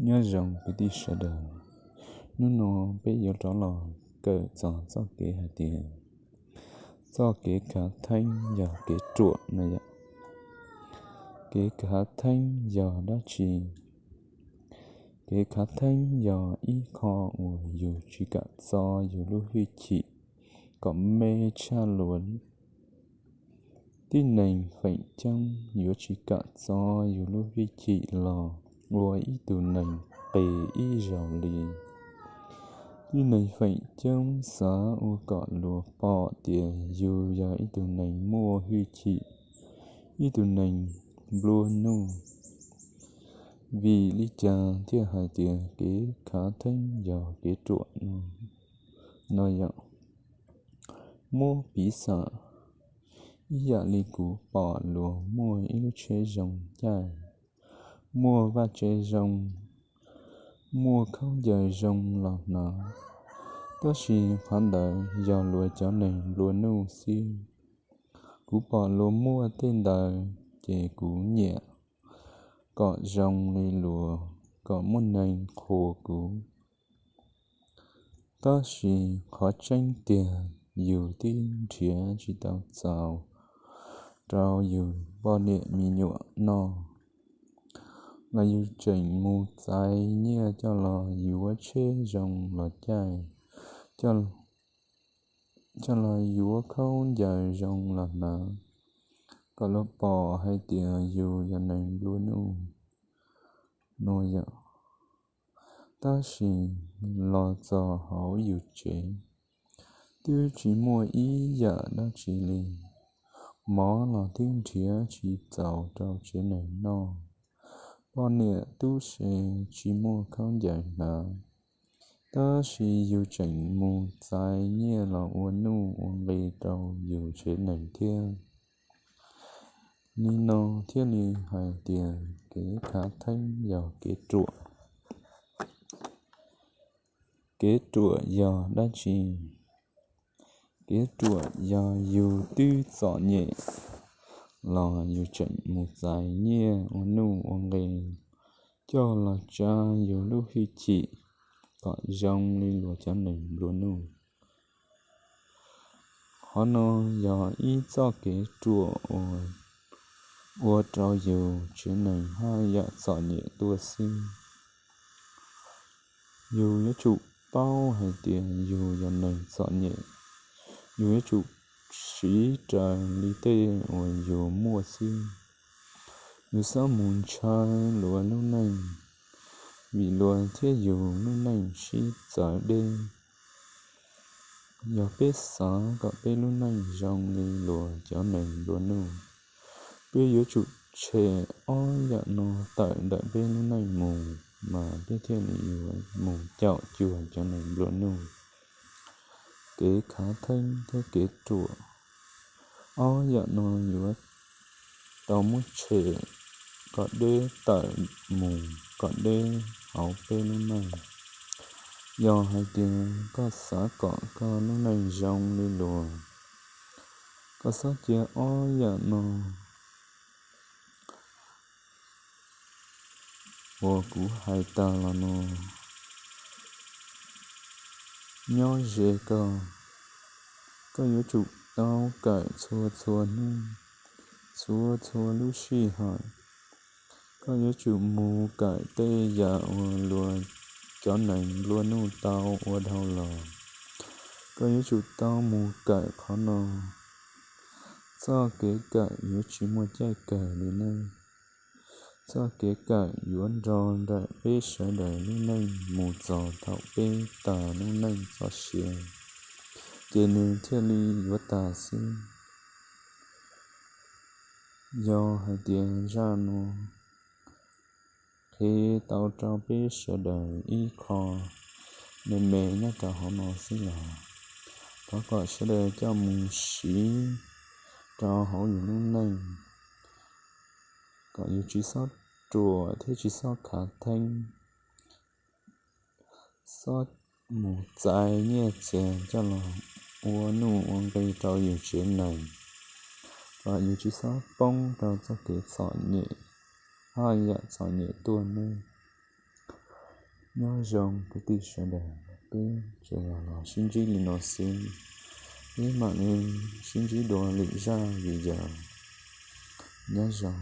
Nyob zoo kwv tij sawv daws, hnub no peb yuav rov los kawm txog txoj kev hais tias txoj kev khav theeb yog kev ruam no yom. Kev khav theeb yog dab tsi? Kev khav theeb yog ib qho uas yus tsis kam txo yus lub hwj chim kom me tshaj luas. Tib neeg feem coob yuav tsis kam txo yus lub hwj chim los ua ib tug neeg qis ib zaug li. Tib neeg feem coob xav ua kom luag pom tias yus yog ib tug neeg muaj hwj chim, ib tug neeg nplua nuj. Vim li cas thiaj hais tias kev khav theeb yog kev ruam no? No yog, muab piv xam ib yam li kuv pom luag muaj ib lub tsheb zoo caij, muaj vaj tse zoo, muaj khaub ncaws zoo los hnav, tab sis qhov ntawd yog luag cov neeg nplua nuj xwb. Kuv pom luag muaj tej ntawd ces kuv nyiam kom zoo li luag, kom muaj neeg qhuas kuv. Tab sis qhov tseeb tiag yus twb nrhiav tsis tau txaus rau yus poj niam me nyuam noj, los yus tseem mus txais nyiaj coj los yuav tsheb zoo los caij, coj los yuav khaub ncaws zoo los hnav, kom luag pom hais tias yus yog neeg nplua nuj no yom. Tab sis los txog hauv yus tsev, twb tsis muaj ib yam dab tsi li. Mov los twb nrhiav tsis txaus rau tsev neeg noj, poj niam tub se tsis muaj khaub ncaws hnav, tab sis yus tseem mus txais nyiaj los ua nuj ua nqi rau yus tsev neeg thiab. Li no thiaj li hais tias kev khav theeb yog kev ruam. Kev ruam yog dab tsi? Kev ruam yog yus twb txom nyem los yus tseem mus txais nyiaj ua nuj ua nqi coj los tsa yus lub hwj chim kom zoo li luag cov neeg nplua nuj. Qhov no yog ib txoj kev ruam uas ua rau yus tsev neeg haj yam txom nyem tuaj xwb. Yus yuav tsum paub hais tias yus yog neeg txom nyem, yus yuav tsum siv raws li tej uas yus muaj xwb. Yus txhob mus ntshaw luag lub neej, vim luag thiab yus lub neej sib txawv deb. Yog peb xav kom peb lub neej zoo li luag cov neeg nplua nuj, peb yuav tsum tshem ob yam no tawm ntawm peb lub neej mus, mas peb thiaj li yuav mus caum cuag cov neeg nplua nuj. Kev khav theeb thiab kev ruam, ob yam no yuav tau muab tshem kom deb tawm mus kom deb hauv peb lub neej. Yog hais tias koj xav kom koj lub neej zoo li luag, koj txhob cia ob yam no uas kuv hais tas los no nyob ze koj. Koj yuav tsum tau kawm txhua txhua hnub, txhua txhua lub sij hawm. Koj yuav tsum mus kawm tej yam uas luag cov neeg nplua nuj tau ua dhau los. Koj yuav tsum tau mus kawm qhov no. Txoj kev kawm yuav tsis muaj caij kawg li nawb. Txoj kev kawm yuav nrog nraim peb sawv daws lub neej mus txog thaum peb tas lub neej txoj sia, ces nws thiaj li yuav tas xwb. Yog hais tias zaj no qhia tau rau peb sawv daws ib qho me me nyob rau hauv no xwb los thov kom sawv daws coj mus siv rau hauv yus lub neej, kom yus tsis txhob ruam thiab tsis txhob khav theeb, txhob mus txais nyiaj txiag coj los ua nuj ua nqi rau yus tsev neeg, kom yus tsis txhob poob rau txoj kev txom nyem, haj yam txom nyem tuaj nawb. Nyob zoo kwv tij sawv daws, peb tseem los sib ntsib li no xwb, peb mam li sib ntsib dua lwm zaj video. Nyob zoo.